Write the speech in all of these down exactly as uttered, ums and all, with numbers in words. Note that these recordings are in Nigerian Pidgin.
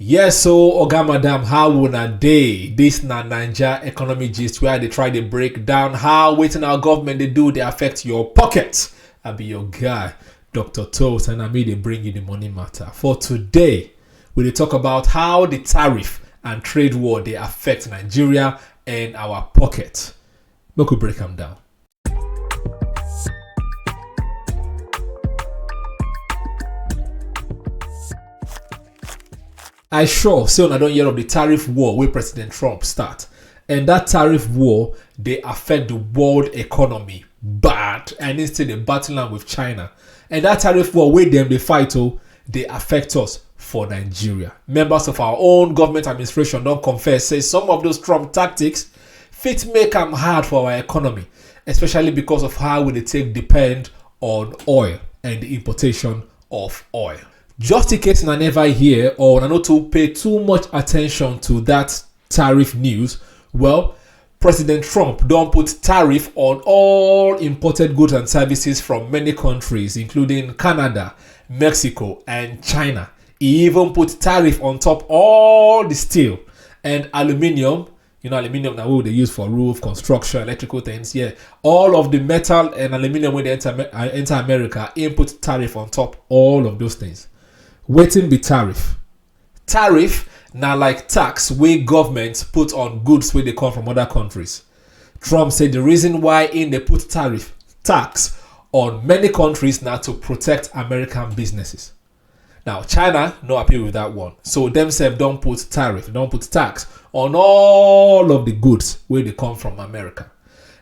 Yes, so oga madam, how una dey? This na Naija economy gist where I dey try dey break down how wetin our government dey do dey affect your pocket. I be your guy, Doctor Toast, and I me dey bring you the money matter. For today, we dey talk about how the tariff and trade war dey affect Nigeria and our pocket. Make we break am down. I sure say una don hear of the tariff war wey President Trump start, and that tariff war dey affect the world economy bad, and e still dey battle am with China. And that tariff war wey dem dey fight o dey affect us for Nigeria. Members of our own government administration don confess say some of those Trump tactics fit make am hard for our economy, especially because of how we dey take depend on oil and the importation of oil. Just in case una never hear or una no too pay too much attention to that tariff news, well, President Trump don put tariff on all imported goods and services from many countries, including Canada, Mexico, and China. E even put tariff on top all the steel and aluminium. You know, aluminium na wey we dey use for roof, construction, electrical things. Yeah, all of the metal and aluminium wey dey enter, Amer- uh, enter America, e put tariff on top all of those things. Wetin be tariff? Tariff na like tax wey government put on goods wey dey come from other countries. Trump say the reason why im dey put tariff, tax, on many countries na to protect American businesses. Now, China no happy with that one, so dem sef don put tariff, don put tax on all of the goods wey dey come from America.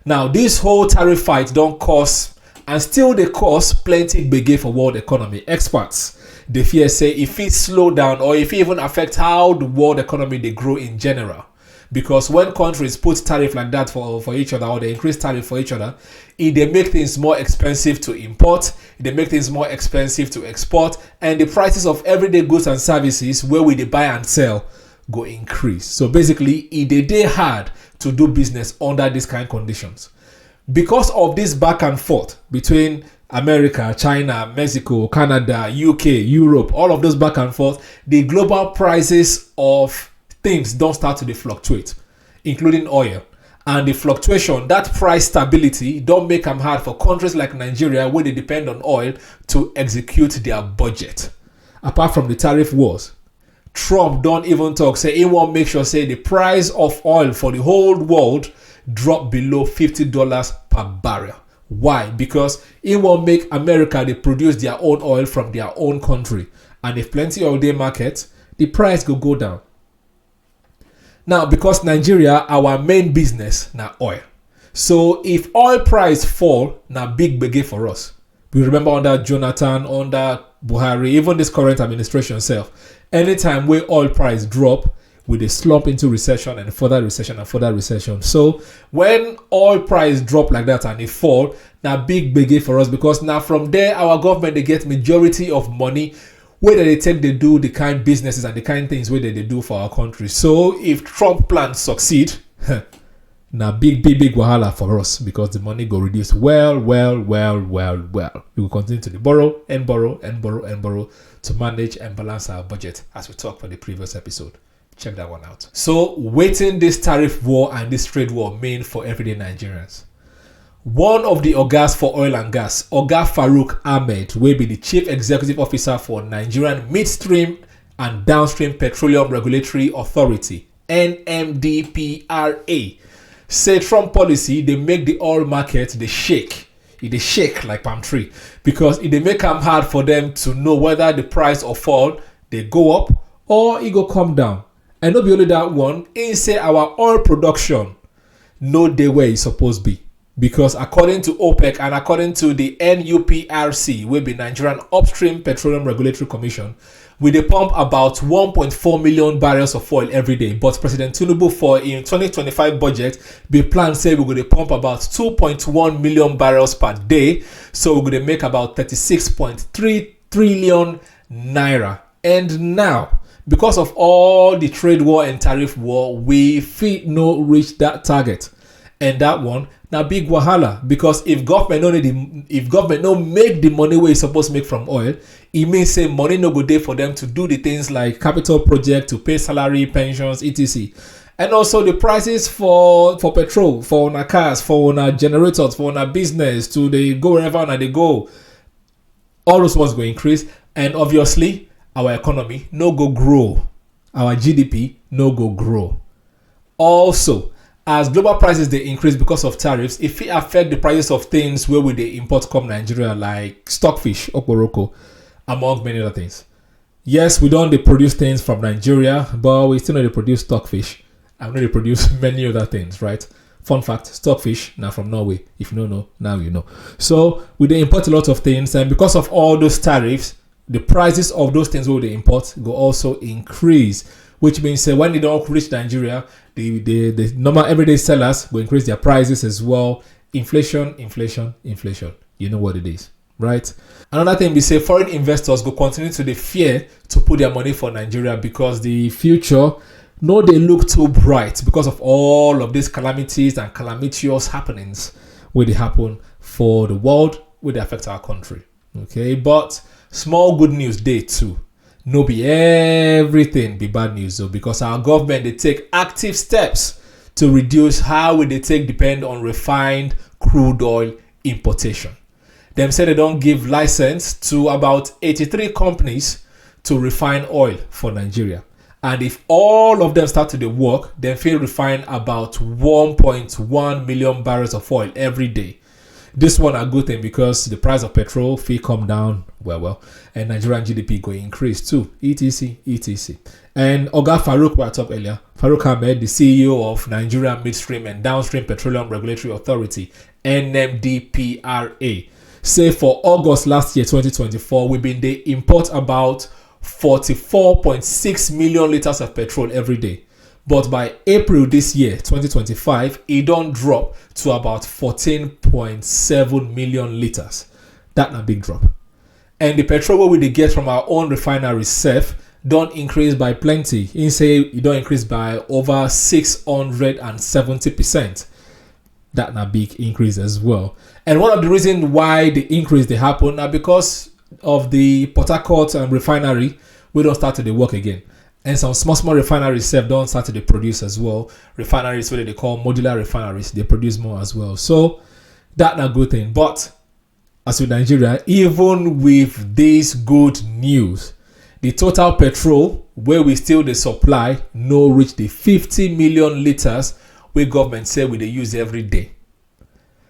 Now, this whole tariff fight don cause and still dey cause plenty gbege for world economy. Experts dey fear say e fit slow down or e fit even affect how the world economy dey grow in general. Because when countries put tariff like that for, for each other, or they increase tariff for each other, e dey make things more expensive to import, e dey make things more expensive to export, and the prices of everyday goods and services wey we dey buy and sell go increase. So basically, e dey dey hard to do business under these kind conditions. Because of this back and forth between America, China, Mexico, Canada, U K, Europe, all of those back and forth, the global prices of things don start to dey fluctuate, including oil. And the fluctuation, that price stability, don make am hard for countries like Nigeria, wey dey depend on oil to execute their budget. Apart from the tariff wars, Trump don even talk say he wan make sure say the price of oil for the whole world drop below fifty dollars per barrel. Why? Because he wan make America dey produce their own oil from their own country, and if plenty oil dey market, the price go go down. Now, because Nigeria, our main business na oil, so if oil price fall, na big gbege for us. We remember under Jonathan, under Buhari, even this current administration sef, anytime wey oil price drop, we dey slump into recession and further recession and further recession. So when oil price drop like that and e fall, na big gbege for us, because na from there our government dey get majority of money wey dem dey take dey do the kind businesses and the kind things wey dem dey do for our country. So if Trump plan succeed, na big big big wahala for us, because the money go reduce well well well well well. We go continue to dey borrow and borrow and borrow and borrow to manage and balance our budget, as we talk for the previous episode. Check that one out. So wetin this tariff war and this trade war mean for everyday Nigerians? One of the ogas for oil and gas, Oga Farouk Ahmed, wey be the chief executive officer for Nigerian Midstream and Downstream Petroleum Regulatory Authority, N M D P R A, say Trump policy dey make the oil market dey shake. E dey shake like palm tree, because e dey make am hard for them to know whether the price of oil dey go up or e go come down. And no be only that one, im say our oil production no dey where e suppose be, because according to OPEC and according to the N U P R C, wey be Nigerian Upstream Petroleum Regulatory Commission, we dey pump about one point four million barrels of oil every day, but President Tinubu for im twenty twenty-five budget bin plan say we go dey pump about two point one million barrels per day, so we go dey make about thirty-six point three trillion naira. And now, because of all the trade war and tariff war, we fit no reach that target. And that one na big wahala, because if government no need the, if government no make the money wey e suppose make from oil, e mean say money no go dey for them to do the things like capital project, to pay salary, pensions, et cetera. And also the prices for for petrol, for una cars, for una generators, for una business to dey go wherever una dey go, all those ones go increase, and obviously our economy no go grow, our G D P no go grow. Also, as global prices dey increase because of tariffs, e fit affect the prices of things wey we dey import come Nigeria, like stockfish, okporoko, among many other things. Yes, we don dey produce things from Nigeria, but we still no dey produce stockfish, and we no dey produce many other things, right? Fun fact, stockfish na from Norway. If you no know, now you know. So we dey import a lot of things, and because of all those tariffs, the prices of those things wey we dey import go also increase, which means say when e don reach Nigeria, the the the normal everyday sellers go increase their prices as well. Inflation, inflation, inflation. You know what it is, right? Another thing be say foreign investors go continue to dey fear to put their money for Nigeria, because the future no dey look too bright because of all of these calamities and calamitous happenings wey dey happen for the world, wey dey affect our country. Okay, but small good news dey too. No be everything be bad news though, because our government dey take active steps to reduce how we dey take depend on refined crude oil importation. Dem say dem don give license to about eighty-three companies to refine oil for Nigeria. And if all of them start to dey work, dem fit refine about one point one million barrels of oil every day. This one a good thing because the price of petrol fit come down well, well, and Nigerian G D P go increase too, et cetera, et cetera. And Oga Farouk, wey I talk earlier, Farouk Ahmed, the C E O of Nigerian Midstream and Downstream Petroleum Regulatory Authority, N M D P R A, say for August last year, twenty twenty-four, we been dey import about forty-four point six million liters of petrol every day. But by April this year, twenty twenty-five, e don drop to about fourteen point seven million liters. That na big drop. And the petrol wey we dey get from our own refinery sef don increase by plenty. Im say e don increase by over six hundred and seventy percent. That na big increase as well. And one of the reasons why the increase dey happen na because of the Port Harcourt, um, refinery wey don start to dey work again. And some small, small refineries sef don start to dey produce as well. Refineries wey dem dey call modular refineries, dey produce more as well. So that na good thing. But as with Nigeria, even with this good news, the total petrol wey we still dey supply no reach the fifty million liters wey government say we dey use every day.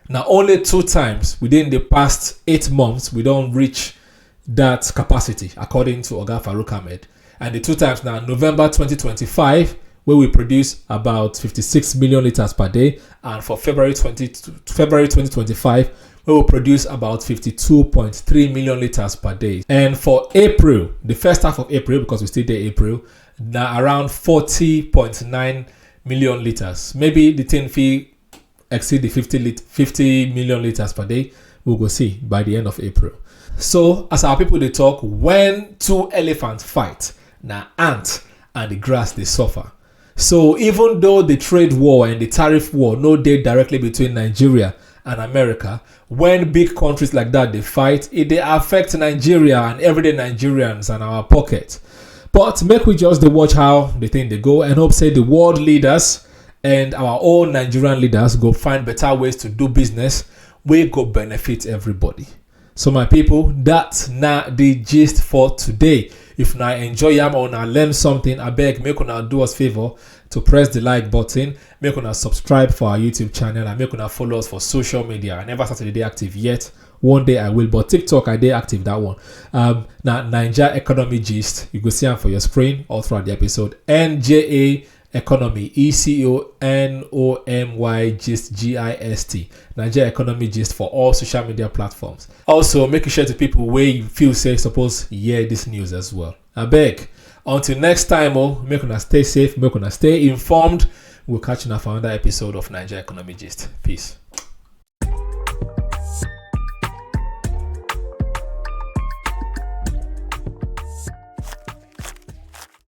Na only two times within the past eight months we don reach that capacity, according to Oga Farouk Ahmed. And the two times na November twenty twenty-five, wey we produce about fifty-six million liters per day, and for February twenty, February twenty twenty-five, wey we produce about fifty-two point three million liters per day. And for April, the first half of April, because we still dey April, na around forty point nine million liters. Maybe the thing fit exceed the fifty lit-, fifty million liters per day. We go see by the end of April. So as our people dey talk, when two elephants fight, na ant and the grass dey suffer. So even though the trade war and the tariff war no dey directly between Nigeria and America, when big countries like that dey fight, e dey affect Nigeria and everyday Nigerians and our pocket. But make we just dey watch how the thing dey go and hope say the world leaders and our own Nigerian leaders go find better ways to do business wey go benefit everybody. So my people, that na the gist for today. If una enjoy am or una learn something, abeg make una do us favor to press the like button, make una subscribe for our YouTube channel, and make una follow us for social media. I never started to dey active yet. One day I will, but TikTok I dey active, that one. Um, na Naija Economy Gist. You go see am for your screen all throughout the episode. N J A Economy, E C O N O M Y Gist, G I S T. Naija Economy Gist for all social media platforms. Also, make you share to people wey you feel say suppose hear this news as well. Abeg, until next time, oh, make una stay safe, make una stay informed. We'll catch you for another episode of Naija Economy Gist. Peace.